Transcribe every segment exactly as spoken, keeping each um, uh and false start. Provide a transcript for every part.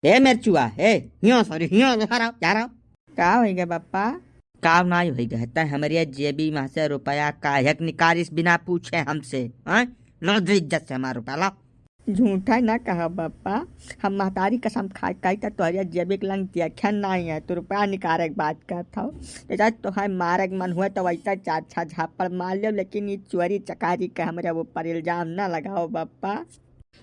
ए मेरचुआ, ए, हियाँ सॉरी, हियाँ जा रहा, जा रहा। का होइगा बप्पा? काव नाई होइगा, तै हमरे जेबी मा से रुपया काहे के निकारिस बिना पूछे हमसे, हाँ? ला दे इज्जत से हमार रुपया, ला। झूठा ना कहा बप्पा, हम महतारी कसम खाए कही त तोहरे जेबी के लंग देखन नाई है, तू रुपया निकारे के बात करत हौ। जैसा तोहार मारे के मन हुए तो वैसा चार छह झापड़ मार लियो, लेकिन ये चोरी चकारी के हमरे ऊपर इल्जाम ना लगाओ बप्पा।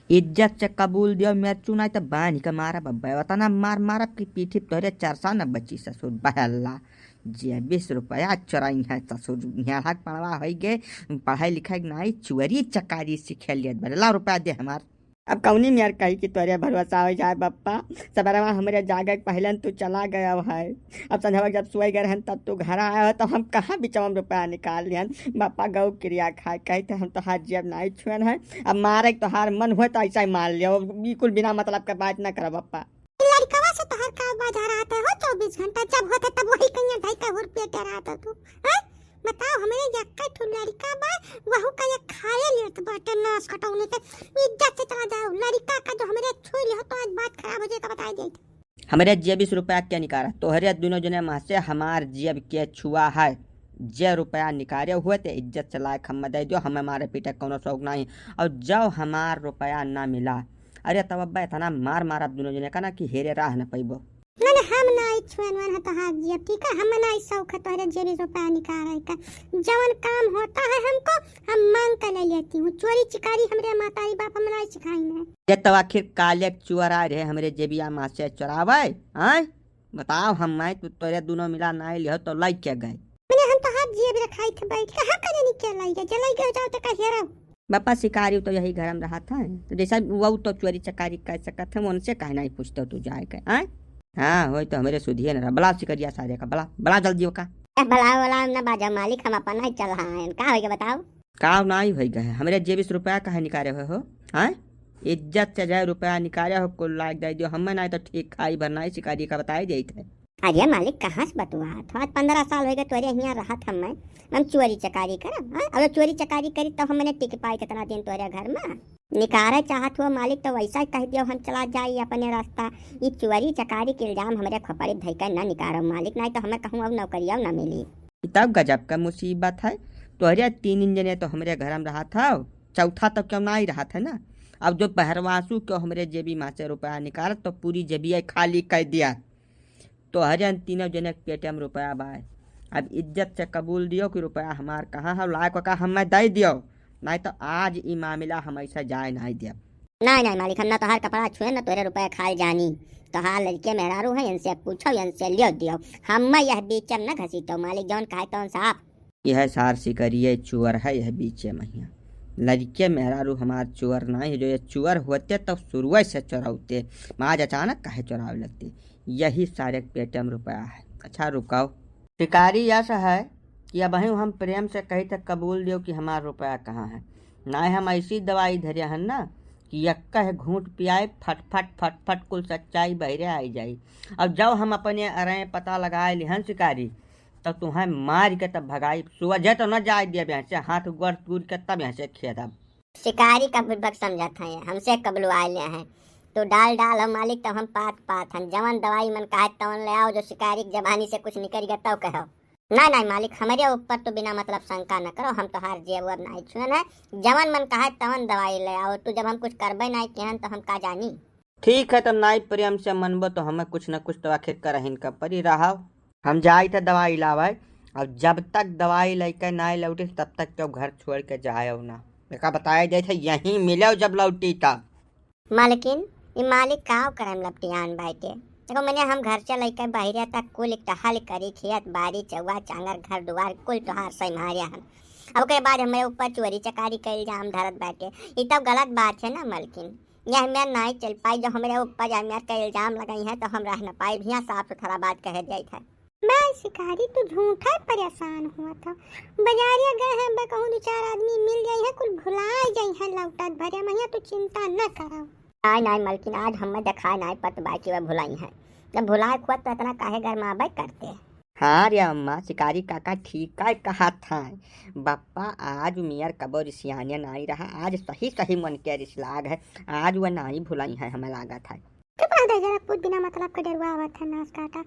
इज्जत से कबूल दियो मेरचू, नाई त बांध के मारब बप्पा, वतना मार मारब कि पीठी तोहरे चरसा न बची ससुर बहल्ला। जे बीस रुपया चोराई है ससुर, हियाड़ा के पड़वा होई गे, पढ़ाई लिखाई के नाई, चोरी चकारी सीखे लियत बड़े। ला रुपया दे हमार। अब कौनी मेर कही कि तोरे भरोसा हो जाए बप्पा, सबेरवा हमरे जागे के पहले तू चला गया है। अब संझवा जब सोए गए रहन तब तू घर आया हो, तो हम कहाँ बिचवा में रुपया निकाल लिहन? बप्पा गौ क्रिया खाए कही थे हम तोहार जेब नाई छुअन है। अब मारे के तोहार मन हुए तो ऐसा ही मार लियो, बिल्कुल बिना मतलब के बात ना करो बप्पा। लड़कवा से तोहर का बाजार रहत है हो चौबीस घंटा, जब होत है तब वही कहिया धई के हुर पेटे रहत है तू, हैं? बताओ, हमरे यक्का ठो लड़का बा, वहू का एक खाए लेत बाटे नास कटौनी के। इज्जत से चला जाओ, लड़का का जो हमरे छुई लियो तो आज बात खराब हो जाए, तो बताई देत। हमरे जेब बीस रुपया के निकारा, तोहरे दुनो जने मा से हमार जेब के छुआ है। जे रुपया निकारे हुए ते इज्जत से लायक हमें दे दियो, हमें मारे पीटे कौनो शौक नहीं। और जब हमार रुपया ना मिला, अरे तब अब्बा इतना मार मारब दुनो जने का ना कि हेरे राह न पैबो। ना, ना, हम ना आई छुएन वन है तोहार जेब, ठीक है? हम ना आई शौक है तोहरे जेबी से रुपया निकाले का। जवन काम होता है हमको, हम मांग के ले लेती हूँ। चोरी चिकारी हमरे मातारी बाप हमरा सिखाई है। ये तो आखिर काले के चोर आ रहे हमरे जेबिया मा से चोरावे, आय? बताओ हम, मैं तू तोरे दुनो मिला ना लियो तो लाई के गए। मैंने हम तोहार जेब रखाई थे बैठ के, हम कने निकल लाई गए, जलाई गए जाओ तो कहिए रहो। बापा शिकारी तो यही घर में रहत है, तो जैसा वो तो चोरी चकारी कर सकत है, उनसे काहे नहीं पूछते तू जाए के, आय? हाँ, होई तो हमरे सुधिए न रहा। बलाओ शिकारिया सारे का, बला, बला जल्दी ओका। ए, बलाओ, बलाओ, ना बाजा मालिक, हम अपन नहीं चल रहा है। का होई के बताओ? काव नाई होई गए, हमरे जेब से रुपया काहे निकारे हो, हो? हाँ? इज्जत से जाए रुपया निकारे हो, कुल लायक दे दियो, हमें नाई तो ठीक खाई भर नाई शिकारी का बताई देत है। अरे मालिक, कहाँ से बतुआत हो? आज पन्द्रह साल होइगे तोरे हियाँ रहत हमें। हम चोरी चकारी करब, हाँ? अगर चोरी चकारी करी तो हमने टिक पाई कितना दिन तोरे घर में? निकारे चाहत हो मालिक तो वैसा ही कह दियो, हम चला जाई अपने रास्ता। ई चोरी चकारी के इल्जाम हमरे खोपड़ी धई के न निकारो मालिक, नहीं तो हमें कहूँ अब नौकरिया न मिली। ई तब गजब का मुसीबत है, तोहरे तीन जने तो हमरे घर में रहत हौ, चौथा तो क्यों नाई रहत है ना। अब जो बहरवासु क्यों हमरे जेबी मा से रुपया निकालत तो पूरी जेबिया खाली कर दिया। तोहरे तीनों जने के पेटे में रुपया बाय। अब इज्जत से कबूल दियो कि रुपया हमार कहाँ है, लायक का हमें दे दियो, नहीं तो आज ई मामला हम ऐसा जाए नहीं दिया। नहीं, नहीं मालिक, हम ना तोहार कपड़ा छुए, ना तोहरे रुपया खाए जानी। तोहार लड़के मेहरारू हैं, इनसे पूछो, इनसे लियो दियो। हम यह बीच में न घसीटो मालिक, जौन कहे तौन साफ। यह सार शिकारिये चोर है, यह बीचे महिया। लड़के मेहरारू हमार चोर नहीं है, जो ये चोर होते तो शुरुए से चोरौते। आज अचानक काहे चोरावे लगते? यही सारे के पेटे में रुपया है। अच्छा रुकाओ। शिकारी यस है कि अबहीं हम प्रेम से कही थे कबूल दियो कि हमार रुपया कहाँ है। नाय हम ऐसी दवाई धरे हन ना कि यक्का है घूंट पियाए फट फट फट फट कुल सच्चाई बहरे आई जाई। अब जब हम अपने अरे पता लगाए लिहन शिकारी, तब तुम्हें मार के तब भगाई। सुबह जे तो न जाए दिया यहाँ से, हाथ गोड़ तूर के तब यहाँ से खेदब। शिकारी का बुड़बक समझत है, हमसे कबलुआ ले हैं। तू डाल डाल हो मालिक, तब हम पात पात हन। जवन दवाई मन कहे तवन ले आओ, जो शिकारी की जबानी से कुछ निकल गया तब कहो। ना ना मालिक, हमारे ऊपर तो बिना मतलब शंका न करो, हम तोहार जेब वेब नाई छुएन है। जवन मन कहे तवन दवाई ले आओ, तू जब हम कुछ करबे नाई केहन तो हम का जानी। ठीक है, तब नाई प्रेम से मनबो तो हमें कुछ न कुछ तो आखिर करहिन का परी रहा। हम जाई थे दवाई लावे, अब जब तक दवाई लेके नाई लौटिस तब तक क्यों घर छोड़ के जाए ना। एका बताए दे थे यहीं मिले जब लौटी तब। मालकिन, ई मालिक काव करम लपटियान बाटे। देखो मने हम घर से लेके बहिरे तक कुल एक टहल करी, खेत बाड़ी चौवा चांगर घर दुआर कुल तोहार संभारे हन। अब ओकरे बाद हमरे ऊपर चोरी चकारी का इल्जाम धरत बाटे, ई तब गलत बात है ना मालकिन। यह मैं नाई चल पाई जो हमरे ऊपर यह मेर का इल्जाम लगाई है तो हम रह न पाई भैया, साफ सुथरा बात कह दिया था। मैं शिकारी तू झूठा परेशान हुआ था। बाजारिया गए हैं बे कहूँ दो चार आदमी मिल जाई है, कुल भुलाए जाई है लौटत भरे महिया, तू चिंता न करो। नाई नाई मलकिन, आज हमें देखाए नाई पत बाकी वह भुलाई है। जब भुलाए खुआ तो इतना काहे गरमाबे करते। हाँ रे अम्मा, शिकारी काका ठीक है कहा था। बप्पा आज मेर कबो रिसियाने नाई रहा, आज सही सही मन के रिस लाग है। आज वह नाई भुलाई है हमें लागत है। चुप रह दे जरा, कुछ बिना मतलब के डेरवावत है नास काटा।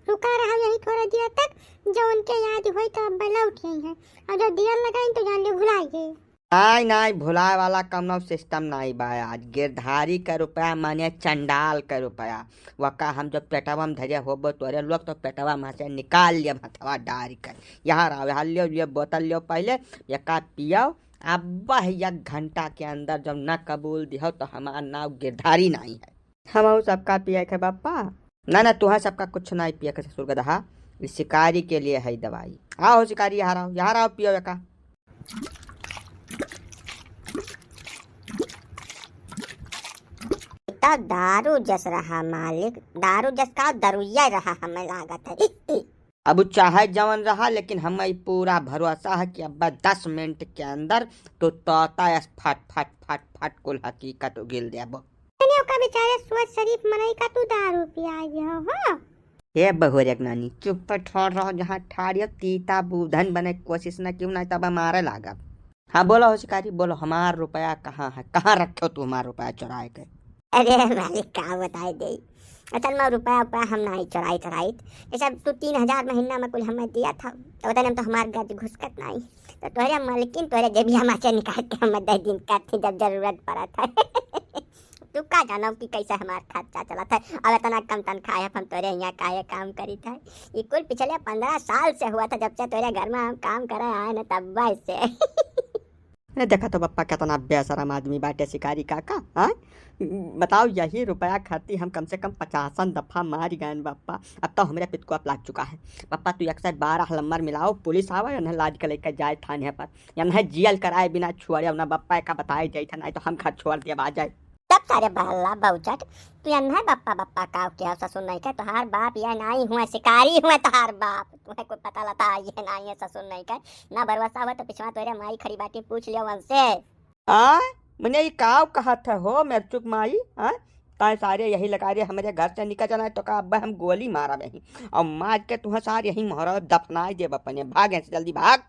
रुका रहा यही थोड़ा देर तक, जो उनके याद होई तो अब लौट आई है, और जो देर लगाई तो जान ले भुलाई गई। नाई, नाई, भुलाए वाला कौनो system नाई बा। आज गिरधारी का रुपया माने चंडाल का रुपया। वका हम जब पेटवा में धरे होबो तोरे लोग, तो पेटवा में से निकाल लियो हथवा डारी कर। यहाँ रहो, यहाँ लियो, ये बोतल लियो पहले, यका पियो। अब वह एक घंटा के अंदर जब न कबूल दिहो, तो हमार नाव गिरधारी नाई है। हमहू सबका पिए के बप्पा। ना, ना, तुहा सबका कुछ नाई पिए के ससुर गदहा। ई शिकारी के लिए है दवाई। आओ शिकारी, यहाँ रहो, यहाँ रहो, पियो एका। इतना दारू जस रहा मालिक, दारू जस का दरुइया रहा हमें लागत है। अब उ चाहे जवन रहा, लेकिन हमें पूरा भरोसा है कि अब दस मिनट के अंदर तो तोता यस फट फट फट फट कुल हकीकत उगिल देबो। तने ओका बेचारे सोच शरीफ मनई का तू दारू पियाई हो, हो? हे बहुरिया के नानी, चुप पर ठहर रहो, जहाँ ठाड़ियो तीता बूधन बने के कोशिश न क्यों, नहीं तब मारे लागब। हाँ, बोलो हो शिकारी, बोलो, हमार रुपया कहाँ है? कहाँ रखे हो तू हमार रुपया चुराए के? अरे मालिक, का बताई दे, असल में रुपया उपया हम नाई चुराई चुराई। जैसे तू तीन हजार महीना में कुल हमें दिया था, तो उतने में तो हमार गज घुसकत नाई, तो तोहरे मालकिन तोहरे जेबिया में से निकाल के हमें दे दिन करती जब जरूरत पड़ा था। तू का जानव कि कैसे हमार खर्चा चलत है? अब इतना कम तनख्वाह है, हम तोरे यहाँ काहे काम करी थे? ये कुल पिछले पन्द्रह साल से हुआ था, जब से तोरे घर में हम काम करे आए न, तब से। अरे देखा तो बप्पा, कितना बेशरम आदमी बाटे शिकारी काका, हाँ? बताओ, यही रुपया खाती हम कम से कम पचासन दफा मार गए बप्पा। अब तो हमरे पित को लाग चुका है। बप्पा, तू एक सौ बारह नंबर मिलाओ, पुलिस आवे, उन्हें लाद के लेके जाए थाने पर, या नहीं जियल कराए बिना छोड़े ना बप्पा, का बताए जाए था, नहीं तो हम घर छोड़ दिया आ जाए। तब सारे बहल्ला बहुचट, तू यन्है बप्पा बप्पा काव के हो ससुर नहीं के? तोहार बाप ये नहीं हुए, शिकारी हुए तोहार बाप। तुम्हें कोई पता लता ये नहीं है ससुर नहीं के। ना भरोसा हुआ तो पिछवा तोरे माई खड़ी बाटी, पूछ लियो उनसे। आ? मने ये काव कहत है हो मेरचुक माई? आ? ताए सारे यही लगा रहे हमरे घर से निकल जाना है तो का अब हम गोली मारा नहीं और मार के तुम्हें सारे यही मोहरा दफनाए देब अपने। भाग यहाँ से, जल्दी भाग।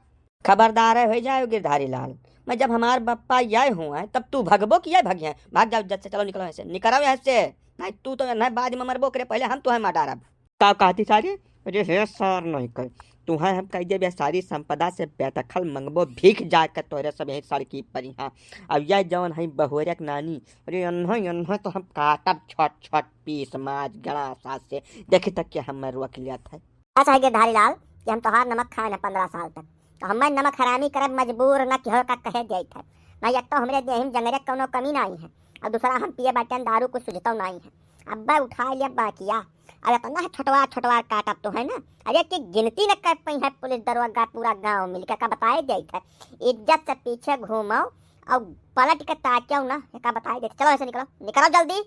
खबरदार है, हो जाए गिरधारी लाल। मैं जब हमार बप्पा यह हुआ है, तब तू भगबो कि यह भगिया? भाग जाओ, जल्दी से चलो, निकलो यहाँ से, निकलो यहाँ से। नहीं, तू तो नहीं, बाद में मरबो करे, पहले हम तुम्हें मार डारब। का कहती सारी? अरे हे सार नहीं कर, तुम्हें हम कह देबे सारी संपदा से बेदखल मंगबो, भीख जाके तोरे सब यही सड़की पर यहाँ। अब यह जवन है बहुरिया के नानी, अरे यन्हा, यन्हा तो हम काटब छोट छोट पीस माज गणा सास से। देखी तक के हम रोक लिया था। अच्छा है गिरधारी लाल कि हम तोहार नमक खाए न पन्द्रह साल तक, तो हमें नमक हरामी करे मजबूर न कि हो का कहे जाइत है। ना एक तो हमरे देह में जंगरे कौनो कमी नहीं है, और दूसरा हम पिए बाटन दारू कुछ सुझतौ नहीं है। अब उठा लिया बाकिया, अब इतना है छोटवा छोटवा काटब तो है ना, अरे कि गिनती न कर पाई है पुलिस दरोगा पूरा गांव मिलके का बताए जाइत है। इज्जत से पीछे घूमो और पलट के ताकियो ना, का बताए जाइत। चलो ऐसे निकलो, निकलो जल्दी।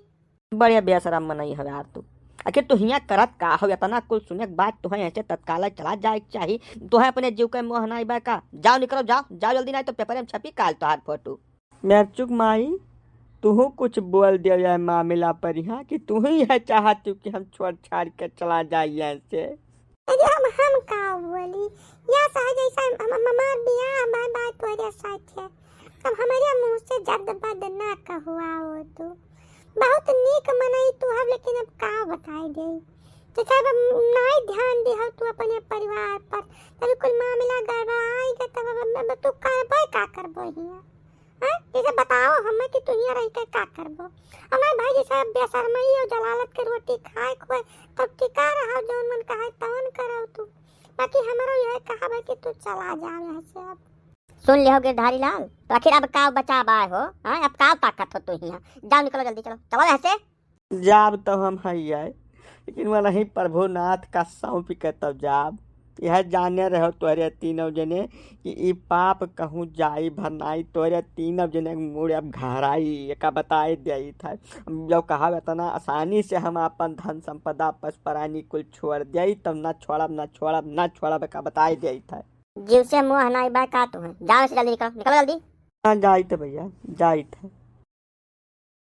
बढ़िया बेशरम मनई हो यार तू। आखिर तू हियाँ करत का हो? इतना कुल सुने के बाद तुहें ऐसे तत्काल चला जाए के चाही। तुहें अपने जीव के मोह नाई बा का? जाओ निकलो, जाओ, जाओ जल्दी, नाई तो पेपर में छपी काल तोहार फोटो। मेरचुक माई, तुहू कुछ बोल दियो यह मामला पर यहाँ कि तुहू यह चाहत हो कि हम छोड़ छाड़ के चला जाए यहाँ से। अरे हम, हम का बोली? या साथ जैसा हम, हम, हमार बियाह बा, बा तोरे साथे। अब हमारे मुंह से जद बद ना कहवाओ तू। बहुत नीक मनई तू हव, लेकिन अब का बताई दे। जैसे अब नाई ध्यान दे हव तू अपने परिवार पर, तब कुल मामला गड़बड़ाई गए, तब अब, अब तू करबे का करबो हिया? हैं? इसे बताओ हमें कि तू हियाँ रह के का करबो? हमारे भाई जैसे बेशरमई और जलालत के रोटी खाए खुए, तब टिका रहा, जौन मन कहे तौन करो तू। बाकी हमारा यह कहा बा कि तू चला जाओ यहाँ से अब। सुन लिहो गिरधारी लाल, तो आखिर अब का बचा बा हो? हाँ, अब का ताकत हो तू हियाँ? जाओ निकलो जल्दी, चलो, चलो यहाँ से। जाब तो हम हइये, लेकिन वनही प्रभुनाथ का सौंप के तब जाब। यह जाने रहो तोरे तीनों जने कि ई पाप कहूँ जाई भर नाई, तोरे तीनों जने के मूड़ अब घराई, एका बताए देइत है। अब जो कहा इतना आसानी से हम अपन धन संपदा पशु प्राणी कुल छोड़ देई, तब ना छोड़ब, ना छोड़ब, ना छोड़ब, एका बताए देइत है। जीव से मोह नाई बा का तुम्हें? जाओ से जल्दी निकलो, निकलो जल्दी। हाँ, जाइत है भैया, जाइत है।